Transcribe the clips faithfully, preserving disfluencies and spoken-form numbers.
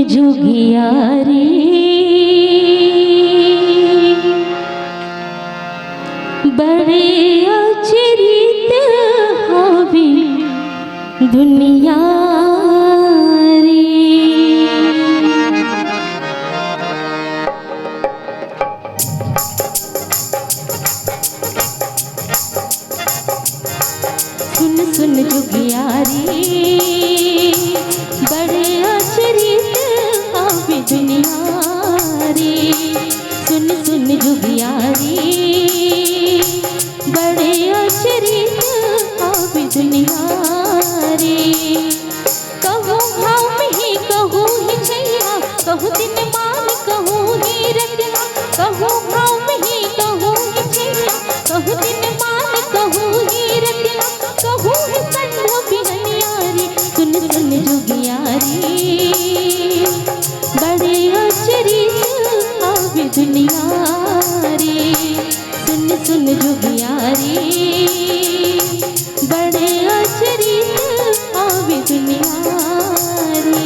जुगियारी, बड़े अचरित हवे दुनिया रे। सुन सुन जुगियारी, बड़े अचरित हवे दुनिया रे। सुन सुन जुगियारी, बड़े अचरित हवे दुनिया रे। कहूँ घाम ही, कहूँ ही छइहाँ, कहूँ दिनमान, कहूँ ही रतिहा। कहूँ घाम ही, कहूँ ही छइहाँ, कहूँ दिनमान, कहूँ ही रतिहा, कहूँ ही संझा बिहनिया रे। सुन सुन जुगियारी, बड़े अचरित हवे दुनिया रे। सुन सुन जुगियारी, बड़े अचरित हवे दुनिया रे।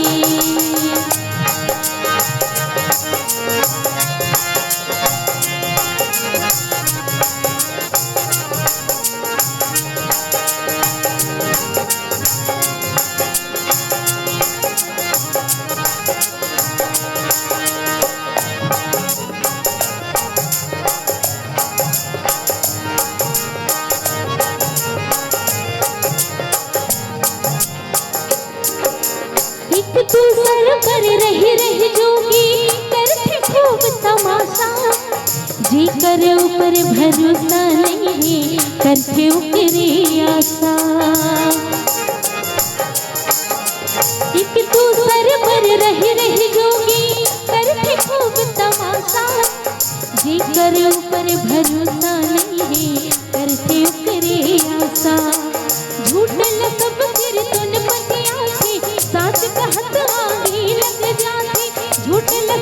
एक दूसर पर रहि रहि जोगी करथे खूब तमाशा। जेकर ऊपर भरोसा नइ हे, करथे ओकरे आशा। एक दूसर पर रहि रहि जोगी करथे खूब तमाशा। जेकर ऊपर भरोसा नइ हे, करथे ओकरे आशा। झूठ ल सब फिर तोन पतियाथे, साच कहत आगी लग जाथे। झूठ ल